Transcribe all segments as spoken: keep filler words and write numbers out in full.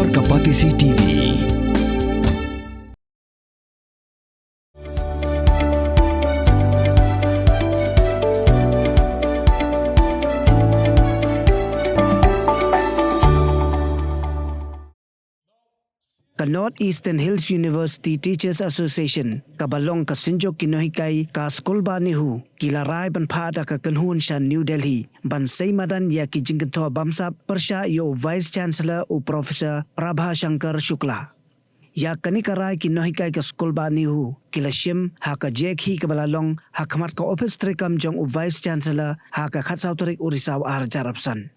Ka Batesi T V. Ka North Eastern Hills University Teachers Association, kaba long ka synjuk ki nonghikai ka Skulbah NEHU, ki la rai ban phah da ka kynhun sha New Delhi ban sei madan ïa ki jingkynthoh bamsap pyrshah ïa u Vice Chancellor, u Professor Prabha Shankar Shukla. Ïa kane ka rai ki nonghikai ka Skulbah NEHU ki la shim ha ka jingïakhih kaba la long ha khmat ka ophis treikam jong u Vice Chancellor ha ka khatsaw tarik u Risaw arhajar arphew san.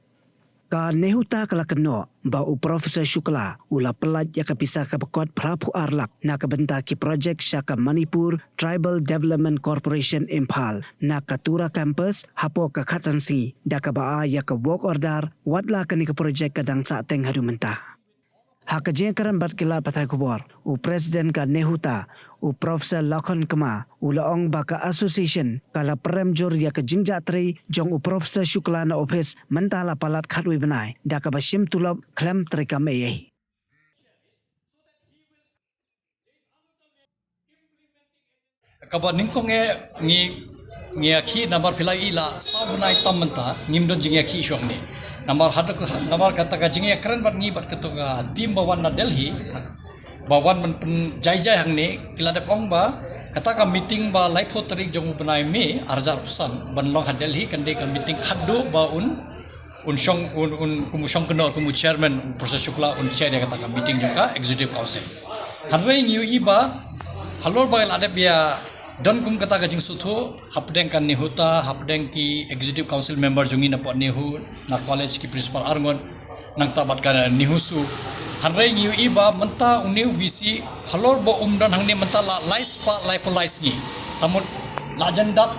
Ka NEHUTA ka la kynnoh ba u Professor Shukla u la pyllait ïa ka pisa kaba kot phra phew ar lak na ka bynta ki projek sha ka Manipur Tribal Development Corporation Imphal na ka Tura Campus hapoh ka khatsan sngi, da kaba ai ïa ka work order, wat la kane ka projek ka dang sahteng haduh mynta. Ha ka jingïakren bad ki lad pathai khubor, u President ka NEHUTA, u Professor Lakhon Kma, u la ong ba ka association ka la pyrem jur ïa ka jingjahtrei jong u Professor Shukla na ophis mynta la palat khatwei bnai, da kaba shim tulop khlem treikam ei ei. Kaba nyngkong eh ngi, ngi ïakhih namar phi la ïohi la saw bnai tam mynta ngim don jingïakhih shuh hangne. Namar haduh ka, namar kata ka jingïakren bad ngi bad kato ka team ba wan na Delhi, ba wan ban pynjaijai hangne, ki la dep ong ba kata ka meeting ba laiphew tarik jong u bnai May arhajar arphew san ban long ha Delhi kan dei ka meeting khadduh ba un un shong, un, un, kum u shongkynnoh, kum u chairman, u Professor Shukla un chair ïa kata ka meeting jong ka Executive Council. Hynrei ngi ïohi ba halor ba la dep ïa don kum kata ka jingsngewthuh hapdeng ka NEHUTA, hapdeng ki Executive Council member jong ngi na pdeng NEHU, na college ki principal arngut, nangta bad ka NEHUSU. Hynrei ngi ïohi ba mynta une u VC halor ba um don hangne mynta la lai spah laiphew lai sngi. Te mut la jan dap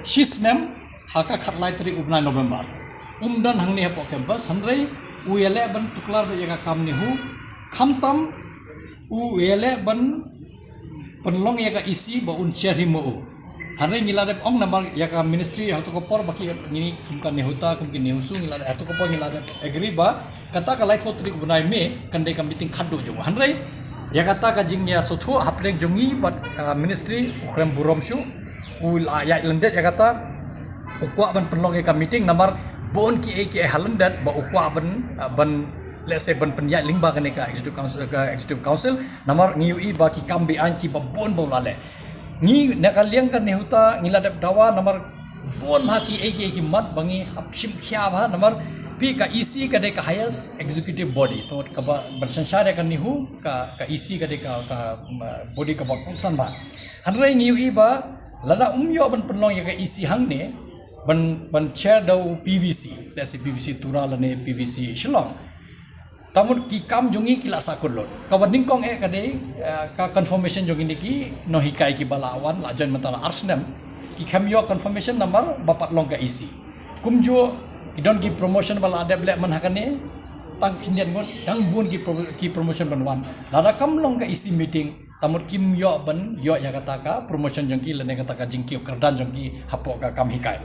shi snem ha ka khatlai tarik u bnai November. Um don hangne hapoh campus, hynrei u ïaleh ban tuklar beit ïa ka kam NEHU, khamtam u ïaleh ban pynlong ïa ka EC ba un chair hi mo u. Hynrei ngi la dep ong namar ïa ka ministry hato ka por ba ki ngi kum ka NEHUTA, kum ki NEHUSU, ngi la dep, hato ka por ngi la dep agree ba kata ka laiphew tarik u bnai May kan dei ka meeting khadduh jong u. Hynrei ïa kata ka jingïasngewthuh hapdeng jong ngi bad ka ministry u khlem burom shuh. U la ïaid lyndet ïa kata, u kwah ban pynlong ïa ka meeting namar bun kiei kiei ha lyndet ba u kwah ban, ah, ban, let's say, ban pynïaid lyngba kane ka Executive Council, ka Executive Council, namar ngi ïohi ba ki kam be-aiñ kiba bun ba u la leh. Ngi na ka liang ka NEHUTA ngi la dep dawa namar bun ha kiei kiei ki mat ba ngi hap shim khia bha namar phi ka EC ka dei ka highest executive body, to kaba ban synshar ïa ka NEHU ka, ka EC ka dei ka, ka, um, body kaba kongsan bha. Hynrei ngi ïohi ba lada um ïoh ban pynlong ïa ka EC hangne ban, ban chair da u PVC, let's say PVC Tura lane PVC Shillong, te mut ki kam jong ngi ki la sahkut lut. Kaba nyngkong eh ka dei, eh, ka confirmation jong ngi ki nonghikai kiba la wan la join mynta la ar snem, ki khlem ïoh confirmation namar ba pat long ka EC. Kumjuh ki don ki promotion ba la dep leh man ha kane, tang khyndiat ngut, tang bun ki pro-, ki promotion ban wan. Lada kam long ka EC meeting, te mut kim ïoh ban ïoh ïa kata ka promotion jong ki lane kata ka jingkiew kyrdan jong ki hapoh ka kam hikai.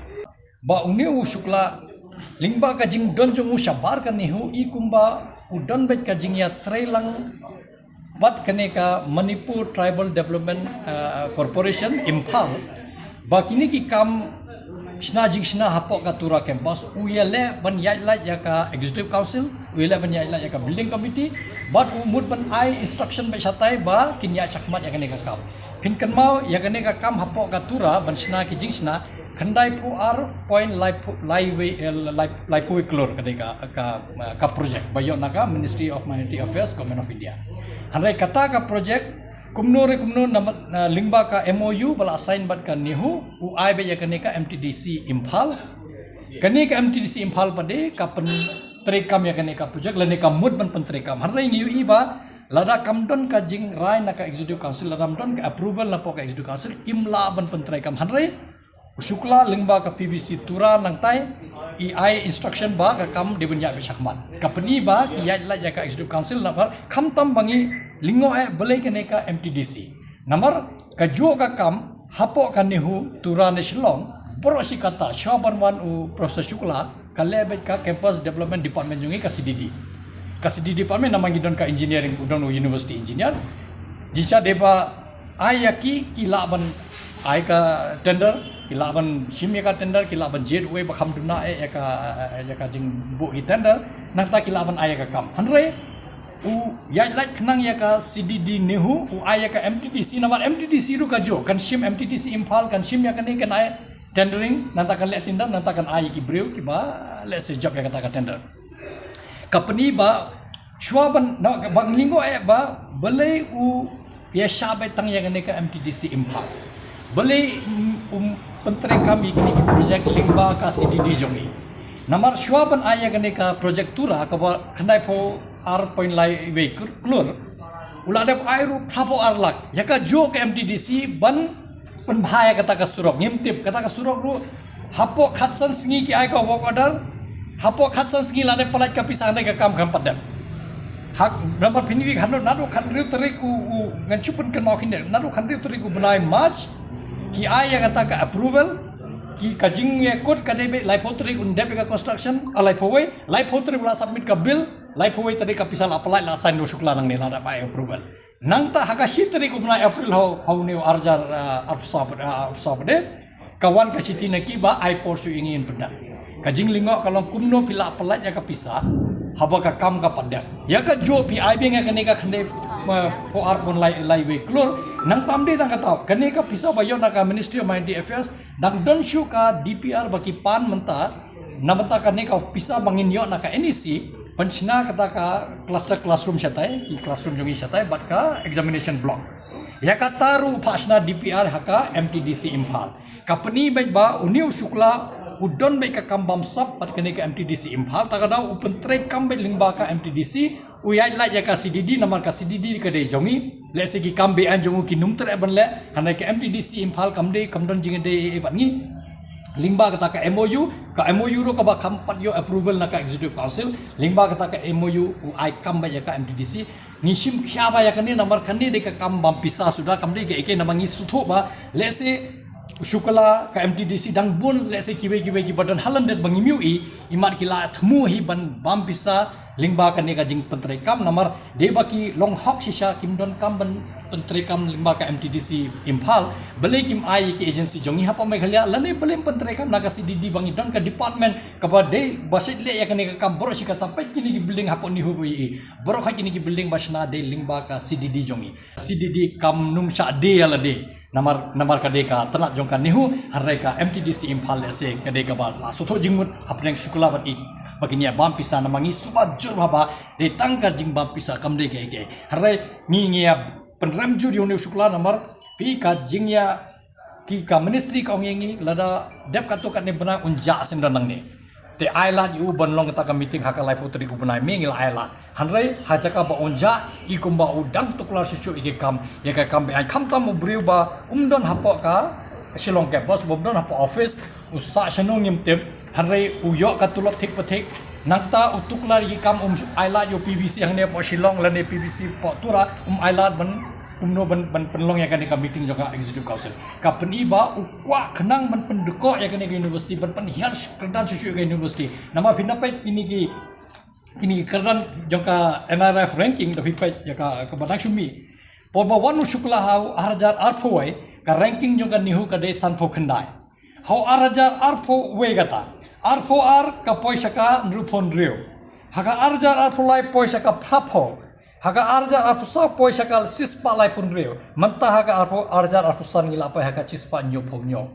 Ba une u Shukla lyngba ka jingdon jong u shabar ka NEHU, i kumba u don beit ka jingïatreilang bad kane ka Manipur Tribal Development, uh, Corporation Imphal, ba kine ki kam shna jingshna hapoh ka Tura campus, u ïaleh ban ïaid lait ïa ka Executive Council, u ïaleh ban ïaid lait ïa ka Building Committee, bad u mut ban ai instruction beit shatai ba kin ïaid shakhmat ïa kane ka kam. Phin kynmaw ïa kane ka kam hapoh ka Tura ban shna ki jingshna, khyndai phew ar point lai phew, lai wei, eh, lai, lai phew wei klur ka dei ka, ka, ka project ba ïoh na ka Ministry of Minority Affairs, Government of India. Hynrei kata ka project kumno re kumno na, na lyngba ka MOU ba la sign bad ka NEHU, u ai beit ïa kane ka MTDC Imphal. Kane ka MTDC Imphal pat de ka pyntreikam ïa kane ka project lane ka mut ban pyntreikam. Hynrei ngi ïohi ba lada kam don ka jingrai na ka Executive Council, lada kam don ka approval na pdeng ka Executive Council, kim lah ban pyntreikam. Hynrei u Shukla lyngba ka PVC Tura nangtai i ai instruction ba ka kam dei ban ïaid beit shakhmat. Ka pyni ba ki ïaid lait ïa ka Executive Council namar khamtam ba ngi lyngngoh eh balei kane ka MTDC. Namar kajuh ka kam hapoh ka NEHU Tura ne Shillong, baroh shi katta shuwa ban wan u Professor Shukla, ka leh beit ka Campus Development Department jong ngi, ka CDD. Ka C D D department namar ngi don ka engineering, u don u university engineer. Jingshisha dei ba ai ïa ki, ki lah ban ai ka tender, ki lah ban shim ïa ka tender, ki lah ban jied uwei ba kham duna eh ïa ka, ïa ka jingbuh ki tender, nangta ki lah ban ai ïa ka kam. Hynrei u ïaid lait khnang ïa ka C D D NEHU, u ai ïa ka M T D C, namar M T D C ruh ka jong kan shim, M T D C Imphal kan shim ïa kane, kan ai tendering, nangta kan leh tender, nangta kan ai ïa ki briew kiba leh se jop ïa kata ka tender. Ka pyni ba shuwa ban, na, ba ngi lyngngoh eh ba balei u ïa shah beit tang ïa kane ka M T D C Imphal. Balei, mm, um pyntreikam ïa kine ki projek lyngba ka C D D jong ngi. Namar shuwa ban ai ïa kane ka projek Tura kaba khyndai phew ar point lai wei klur, u la dep ai ruh phra phew ar lak. Ïa ka jong ka M T D C ban pynbha ïa kata ka surok, ngim tip, kata ka surok ruh hapoh khatsan sngi ki ai ka work order, hapoh khatsan sngi la dep pyllait ka pisa, hynrei ka kam kam pat dep. Hak, namar phin ïohi hangne naduh khathynriew tarik u, u, ngan shu pynkynmaw kine, naduh khathynriew tarik u bnai March ki ai ïa kata ka approval, ki, ka jingïakut ka dei ba laiphew tarik un dep ïa ka construction, ah, laiphew wei, laiphew tarik u la submit ka bill, laiphew wei tarik ka pisa la pyllait, la sign da u Shukla nangne, la dep ai approval. Nangta ha ka shi tarik u bnai April ha u, ha une u arhajar, ah, arphew saw pat, ah, arphew saw pat de, ka wan ka shithi na ki ba ai por shuh ïa ngi ban pyndep. Ka jinglyngngoh ka long kumno phi lah pyllait ïa ka pisa haba ka kam ka pat dep. Ïa ka jong phi ai biang ïa kane ka khyndai, ah, phew ar point lai, lai wei klur, nangta ym dei tang kata, kane ka pisa ba ïoh na ka Ministry of Minority Affairs, dang don shuh ka D P R ba ki pan mynta, na bynta kane ka pisa ba ngin ïoh na ka N E C, ban shna kata ka cluster classroom shatai, ki classroom jong ngi shatai, bad ka examination block. Ïa kata ruh phah shna D P R ha ka M T D C Imphal. Ka pyni beit ba une u Shukla u don beit ka kam bamsap bad kane ka M T D C Imphal, ta ka daw u pyntreikam beit lyngba ka M T D C, u ïaid lait ïa ka C D D, namar ka C D D ka dei jong ngi. Lehse ki kam be-aiñ jong u kim treh ban leh, hynrei ka M T D C Imphal kam dei, kam don jingïadei ei ei bad ngi. Lyngba kata ka M O U, ka M O U ruh kaba kham pat ïoh approval na ka Executive Council, lyngba kata ka M O U u ai kam beit ïa ka M T D C. Ngi shim khia bha ïa kane namar kane dei ka kam bam pisa suda, kam dei kaei kaei, namar ngi sngewthuh ba lehse u Shukla, ka M T D C dang bun, lehse kiwei kiwei kiba don ha lyndet ba ngim ïohi, imat ki la thmu hi ban bam pisa lyngba kane ka jingpyntreikam, namar dei ba ki long hok shisha, kim donkam ban pyntreikam lyngba ka M T D C Imphal, balei kim ai ki agency jong ngi hapoh Meghalaya, lane balei ym pyntreikam na ka C D D ba ngi don ka department kaba dei ba shait leh ïa kane ka kam. Baroh shi katta, peit kine ki building hapoh NEHU ba ïohi, baroh khat kine ki building ba shna dei lyngba ka C D D jong ngi. C D D kam nym shah die ïa lade. Namar, namar ka dei ka tnat jong ka NEHU, hynrei ka M T D C Imphal lehse ka dei kaba la sngewthuh jingmut hapdeng Shukla bad i ba kin ïa bam pisa, namar ngi suba jur bha ba dei tang ka jingbam pisa, kam dei kaei kaei. Hynrei ngi, ngi ïa pynrem jur ïa une u Shukla namar phi, ka jingïa, ki, ka ministry ka ong ïa ngi lada dep katto katne bnai un jah shen don nangne. Te ai lad ïa u ban long kata ka meeting ha ka laiphew tarik u bnai May, ngi la ai lad. Hynrei ha jaka ba un jah, i kumba u dang tuklar shuh shuh ïa ki kam, ïa ka kam be-aiñ, khamtam u briew ba um don hapoh ka Shillong campus, bym don hapoh office, u sah shano ngim tip, hynrei u ïoh ka tulop thik pa thik. Nangta u tuklar ïa ki kam, um ai lad ïa u P V C hangne hapoh Shillong lane P V C hapoh Tura, um ai lad ban kumno ban, ban pynlong ïa kane ka meeting jong ka Executive Council. Ka pyni ba u kwah khnang ban pyndkoh ïa kane ka university, ban pynhiar kyrdan shuh shuh ïa ka university. Namar phin da peit kine ki, kine ki kyrdan jong ka N R F ranking, da phi peit ïa ka, kaba dang shu mih. Por ba wan u Shukla ha u arhajar arphew wei, ka ranking jong ka NEHU ka dei sanphew khyndai. Ha u arhajar arphew wei kata, arphew ar ka poi sha ka hynriewphew hynriew. Ha ka arhajar arphew lai poi sha ka phraphew. Ha ka arhajar arphew saw poi sha ka shispah laiphew hynriew. Mynta ha ka arphew, arhajar arphew san ngi la poi ha ka shispah hynñiewphew hynñiew.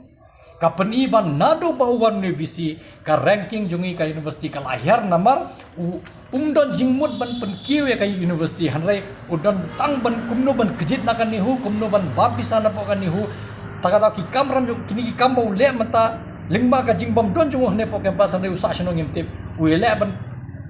Ka pyni ba naduh ba u wan une u V C, ka ranking jong ngi ka university ka la hiar namar u, um don jingmut ban pynkiew ïa ka university, hynrei u don tang ban kumno ban kjit na ka NEHU, kumno ban bam pisa napoh ka NEHU. Ta ka daw ki kamram jong, kine ki kam ba u leh mynta lyngba ka jingbym don jong u hangne hapoh campus, hynrei u sah shano ngim tip. U ïaleh ban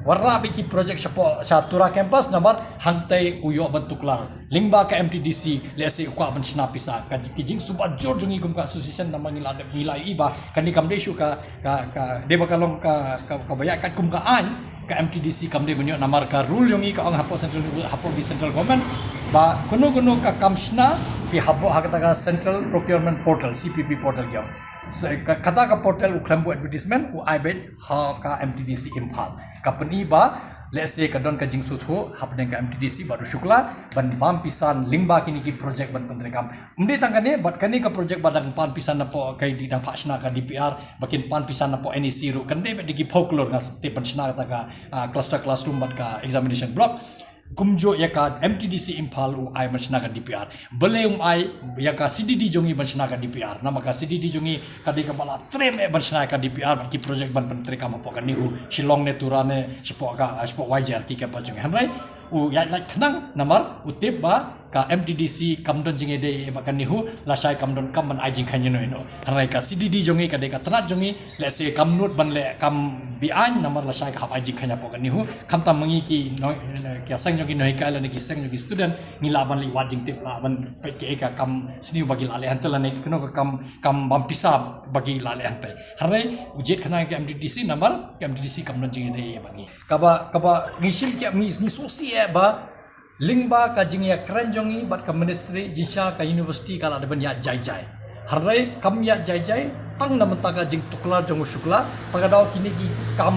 wanrah beit ki project shapoh, sha Tura campus namar hangtei u ïoh ban tuklar. Lyngba ka M T D C lehse u kwah ban shna pisa. Ka, ki jingsuba jur jong ngi kum ka association namar ngi la dep, ngi la ïohi ba kane kam dei shuh ka, ka, ka dei ba ka long ka, ka, kaba ïaid katkum ka aiñ, ka M T D C kam dei ban ïoh namar ka rule jong ngi ka ong hapoh central, hapoh ki central government ba kano kano ka kam shna phi hap buh ha kata ka Central Procurement Portal, C P P portal ki ong. So, ka, kata ka portal u khlem buh advertisement, u ai beit ha ka M T D C Imphal. Ka pyni ba Lehse ka don ka jingsngewthuh hapdeng ka M T D C bad u Shukla ban bam pisa lyngba kine ki project ban pyntreikam. Ym dei tang kane, bad kane ka project ba dang pan pisa napoh ka, dang phah shna ka D P R, ba kin pan pisa napoh N E C ruh, kan dei beit da ki phew klur, nga tip, ban shna kata ka, ah, cluster classroom bad ka examination block. Kumjuh ïa ka M T D C Imphal u ai ban shna ka D P R. Balei um ai ïa ka C D D jong ngi ban shna ka D P R? Namar ka C D D jong ngi ka dei kaba la treh eh ban shna ka D P R bad ki project ban pyntreikam hapoh ka NEHU, Shillong ne, Tura ne, shapoh ka, shapoh Y J R K ka ba jong ngi. Hynrei u ïaid lait khnang namar u tip ba ka M T D C kam don jingïadei bad ka NEHU, lashai kam donkam ban ai jingkheiñ ïano ïano. Hynrei ka C D D jong ngi ka dei ka tnat jong ngi, lehse kam nud ban leh kam beaiñ namar lashai ka hap ai jingkheiñ hapoh ka NEHU. Khamtam ma ngi ki noh-, ki seng jong ki nonghikai lane ki seng jong ki student, ngi lah ban leit wad jingtip, lah ban peit kaei ka kam sniew ba ki la leh hangtei lane kano ka kam, kam bam pisa ba ki la leh hangtei. Hynrei u jied khnang ïa ka M T D C namar ka M T D C kam don jingïadei bad ngi. Kaba, kaba ngi shim ki, ngi, ngi sngewsih eh ba lyngba ka jingïakren jong ngi bad ka ministry, jingshisha ka university ka la dei ban ïaid jai jai. Hynrei kam ïaid jai jai tang na bynta ka jingtuklar jong u Shukla, ta ka daw kine ki kam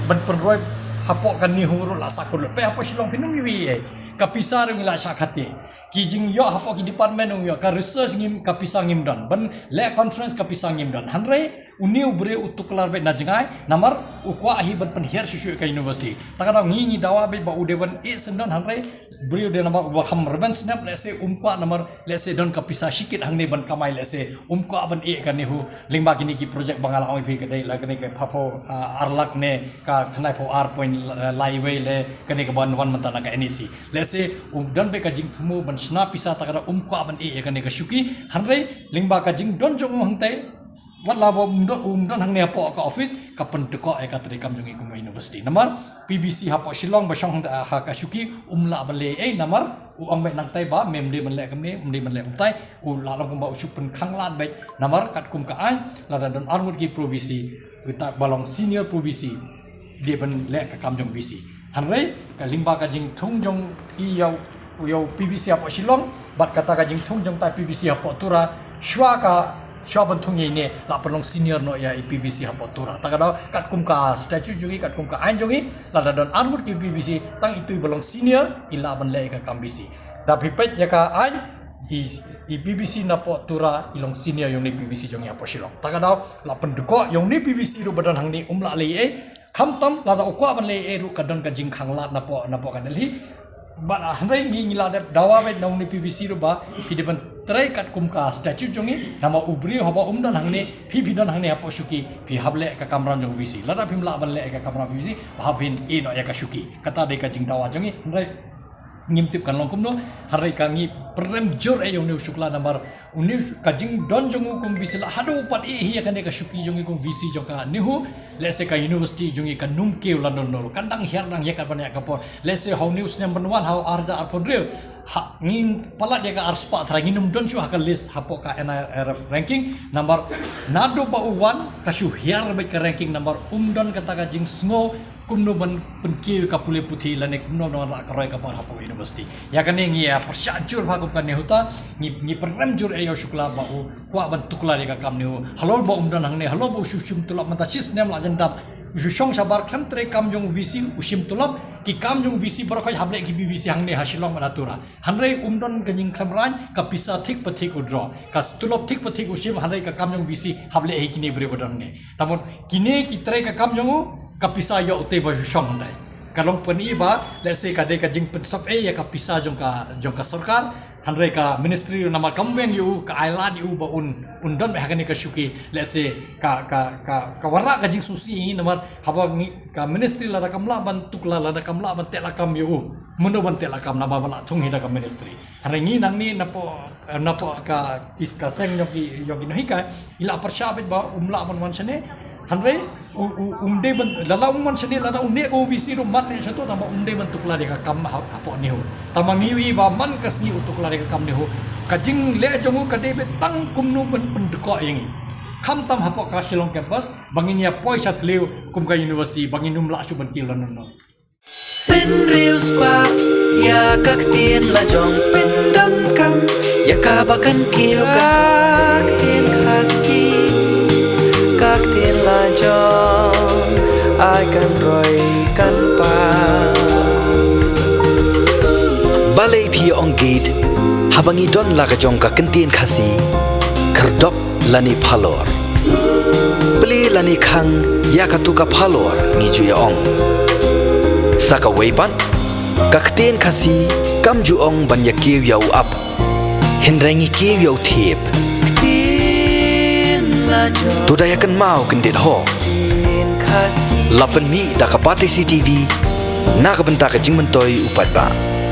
ban pynroi hapoh ka NEHU ruh la sakut lut. Peit hapoh Shillong phin ym ïohi ei, ka pisa ruh ngi la shah khate. Ki jingïoh hapoh ki department ruh ïoh, ka research ngim, ka pisa ngim don. Ban leh conference ka pisa ngim don. Hynrei une u briew u tuklar beit na jngai, namar u kwah hi ban pynhiar shuh shuh ka university. Ta ka daw ngi, ngi dawa beit ba u dei ban ïeh syndon, hynrei briew dei namar uba kham rben snem, lehse um kwah namar, lehse don ka pisa shikit hangne ban kamai, lehse um kwah ban ïeh ka NEHU lyngba kine ki project ba nga la ong ïa phi ka dei la kane ka phaphew, ah, ar lak ne ka khyndai phew ar point lai wei le kane ka ban wan mynta na ka N E C. Lehse um don beit ka jingthmu ban shna pisa, ta ka daw um kwah ban ïeh ïa kane ka shuki, hynrei lyngba ka jingdon jong u hangtei, wat la ba um don, um don hangne hapoh ka office, ka pyndkoh ïa ka treikam jong ngi kum ka university. Namar P B C hapoh Shillong ba shong ha ka shuki um lah ban leh ei, namar u ong beit nangtai ba mem dei ban leh kumne, um dei ban leh kumtai, u la long kumba u shu pynkhang lad beit. Namar katkum ka aiñ, lada don arngut ki pro V C, kita ba long senior pro V C, dei ban leh ka kam jong V C. Hynrei ka lyngba ka jingthung jong i ïa u, ïa u P B C hapoh Shillong bad kata ka jingthung jong utai P B C hapoh Tura, shuwa ka, shuwa ban thung ïa ine la pynlong senior noh ïa i P B C hapoh Tura. Ta ka daw katkum ka statute jong ngi, katkum ka aiñ jong ngi, lada don arngut ki P B C, tang itu i ba long senior i lah ban leh ïa ka kam V C. Da phi peit ïa ka aiñ, i, i P B C napoh Tura i long senior ïa une P B C jong ngi hapoh Shillong. Ta ka daw la pyndkoh ïa une P B C ruh ba don hangne um lah leh ei. Khamtam lada u kwah ban leh ei ruh ka don ka jingkhang lad napoh, napoh ka Delhi. Bad, ah, hynrei ngi, ngi la dep dawa beit na une P B C ruh ba phi dei ban trei katkum ka statute jong ngi, namar u briew haba um don hangne, phi, phi don hangne hapoh shuki, phi hap leh ka kamram jong V C. Lada phim lah ban leh ka kamram V C, ba hap phin ïeh noh ïa ka shuki. Kata dei ka jingdawa jong ngi, hynrei ngim tip kan long kumno, hynrei ka ngi pyrem jur eh ïa une u Shukla namar une u Shu-, ka jingdon jong u kum V C la haduh pat ïeh hi ïa kane ka shuki jong ngi kum V C jong ka NEHU, lehse ka university jong ngi kan ym kiew lano lano, kan dang hiar dang hiar katba ïa ka por. Lehse ha une u snem ban wan, ha u ar hajar arphew hynriew, ha, ngin palat ïa ka arspah tharai, ngin ym don shuh ha ka list hapoh ka N I R F ranking, namar naduh ba u wan ka shu hiar beit ka ranking, namar um don kata ka jingsngew kumno ban pynkiew ïa ka pule puthi lane kumno ban rah ka roi ka par hapoh university. Ïa kane ngi ïa pyrshah jur bha kum ka NEHUTA, ngi, ngi pyrem jur eh ïa u Shukla ba u kwah ban tuklar ïa ka kam NEHU. Halor ba um don hangne, halor ba u shu shim tulop mynta shi snem la jan dap. U shu shong shabar khlem treikam jong u V C, u shim tulop, ki kam jong u V C baroh khoit hap leh ki P B C hangne ha Shillong bad ha Tura. Hynrei um don ka jingkhlem raiñ, ka pisa thik pa thik u draw. Ka tulop thik pa thik u shim, hynrei ka kam jong u V C hap leh hi kine briew ba don hangne. Te mut kine ki trei ka kam jong u, ka pisa ïoh utei ba shu shong hangtai. Ka long pyni ba, lehse ka dei ka jingpynsop ei ïa ka pisa jong ka, jong ka sorkar, hynrei ka ministry namar kam weng ïa u, ka ai lad ïa u ba un, un don beit ha kane ka shuki, lehse ka, ka, ka, ka wanrah ka jingsngewsih namar haba ngi, ka ministry lada kam lah ban tuklar, lada kam lah ban teh lakam ïa u, mano ban teh lakam, naba ba la thung hi da ka ministry. Hynrei ngi nangne napoh, eh, napoh ka kis ka seng jong ki, jong ki nonghikai, i la pyrshah beit ba um lah ban wan shane. Hynrei u, u, um dei ban, lada um wan shane, lada u neh kum u V C ruh mat neh shato, tangba um dei ban tuklar ïa ka kam ha, hapoh NEHU. Tangba ngi ïohi ba man ka sngi u tuklar ïa ka kam NEHU, ka jingleh jong u ka dei beit tang kumno ban pyndkoh ïa ngi. Khamtam hapoh ka Shillong campus, ba ngin ïa poi sha thliew kum ka university, ba ngin ym lah shuh ban kiew lano lano. Pynriewspah ïa ka ktien la jong, pyndonkam ïa kaba kan kiew ka ktien Khasi. Ka ktien la jong ai kan roi kan par. Balei phi ong gate haba ngi don la ka jong ka kyntien Khasi, khyrdop lane phalor? Plie lane khang ïa katu ka phalor ngi ju ïa ong. Sa kawei pat, ka ktien Khasi kam ju ong ban ïa kiew ïa u ap, hynrei ngi kiew ïa u thiep. To da ïa kynmaw kyndit ho. La pynmih da ka Batesi TV na ka bynta ka jingmyntoi u paidbah.